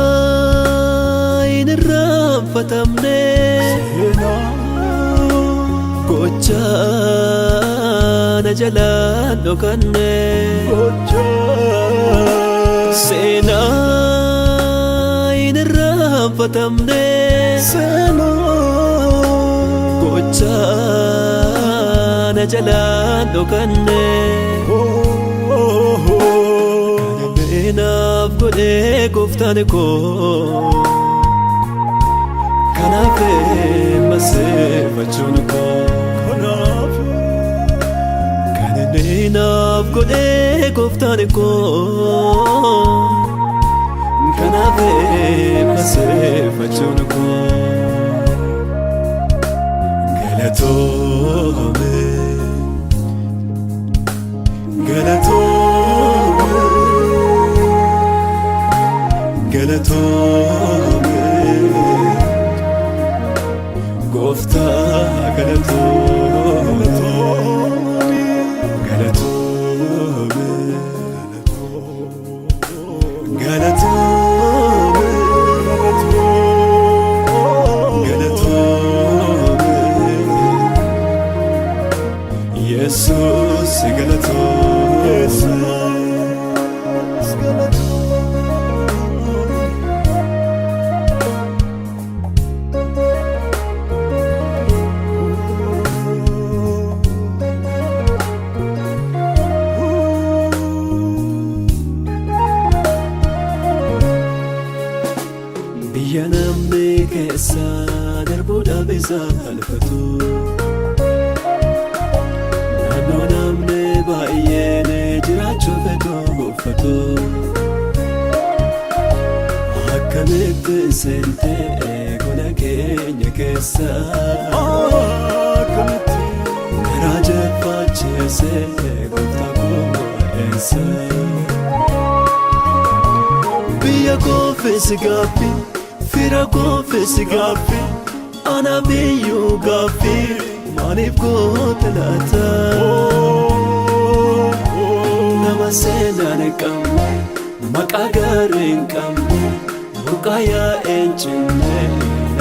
Seenaa hin irraanfatamne, gochaa na jalaan dhokanne. Seenaa hin irraanfatamne, gochaa na jalaan dhokanne. Naaf godhee gooftaan koo, kanaaf maseeffachuun koo. Kan inni naaf godhee gooftaan koo, kanaaf maseeffachuun koo. Galatoome, galatoome, galatoome, gooftaa galatoome, galatoome, galatoome, galatoome, Yesuus galatoome. Biyya namni keessa darbuudhaaf isa alfatu, naannoo namni baay'een jiraachuu fedhu uffatu, akkamitti seentee gola keenya keessa karaa jeffachiisee gooftaa koo eessa? Biyya koofis gaaffi, fira koofis gaaffi, ana biyyuu gaaffi, maaliif goota laata? Nama seenaan hin qabne, maqaa gaarii hin qabne, burqaa yaa'een cinne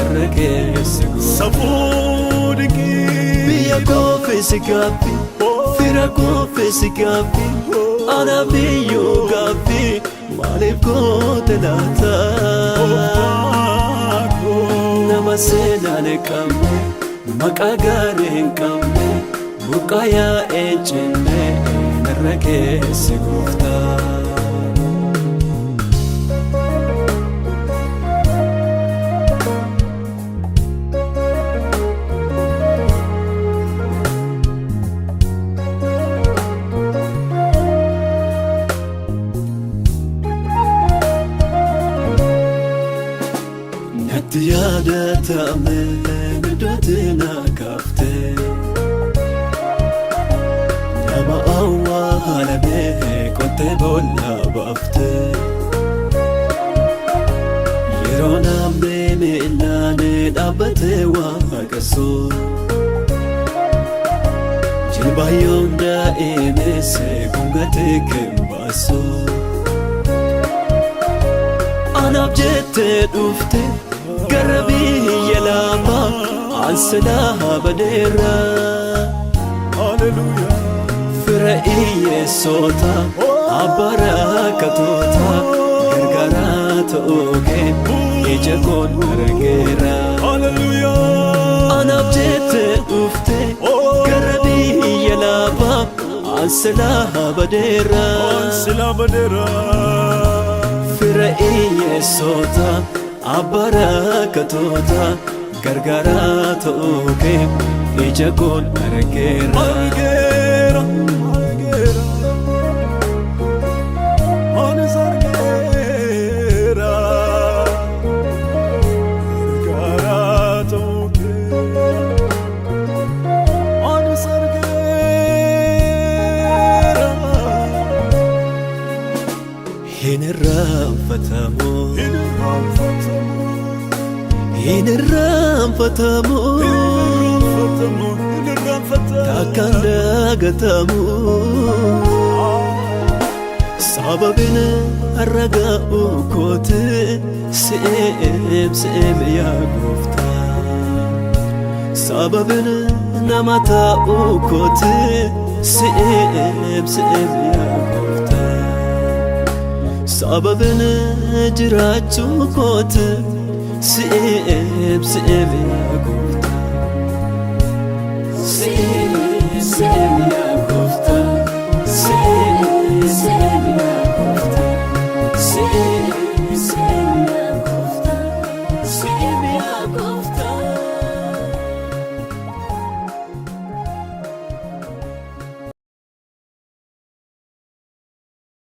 irra keessa goota. Safuu dinqii. Biyya koofis gaaffi, fira koofis gaaffi, ana biyyuu gaaffi, maaliif goota laata? Nama seenaan hin qabne, maqaa gaarii hin qabne, burqaa yaa'een cinne irra keessa gooftaa. Natti yaadatame iddootti na kaafte, nama awwaalame qottee boolla baafte. Yeroo namni miilaan dhaabbatee waaqessu, jilbaayyoon daa'imesse gungatee kembaasu. Anaaf jettee dhufte gara biyya lafaa, ansilaa badeera. Hallelujah. Fira hiyyeessota, abbaa rakkatoota, gargaaraa ta'uu kee ija koon argeera. Hallelujah. Anaaf jettee dhufte gara biyya lafaa, ansilaa badeera. Sila badeera. Fira hiyyeessota, abbaa rakkatoota, gargaaraa ta'uu kee ija koon argeera. Argeera. Argeera. Anis argeera. Gargaaraa ta'uu kee. Anis argeera. Hin irraanfatamu. Hin irraanfatamu. Hin irraanfatamu. Hin irraanfatamu. Hin irraanfatamu. Takkaan dagatamu. Sababiin har'a ga'uu kooti si'eem si'eem yaa gooftaa. Sababiin nama ta'uu kooti si'eem si'eem yaa gooftaa. Sababiin jiraachuu kooti si'eem si'eem yaa gooftaa. Si'eem si'eem yaa gooftaa. Si'eem si'eem yaa gooftaa. Si'eem si'eem yaa gooftaa. Si'eem yaa gooftaa.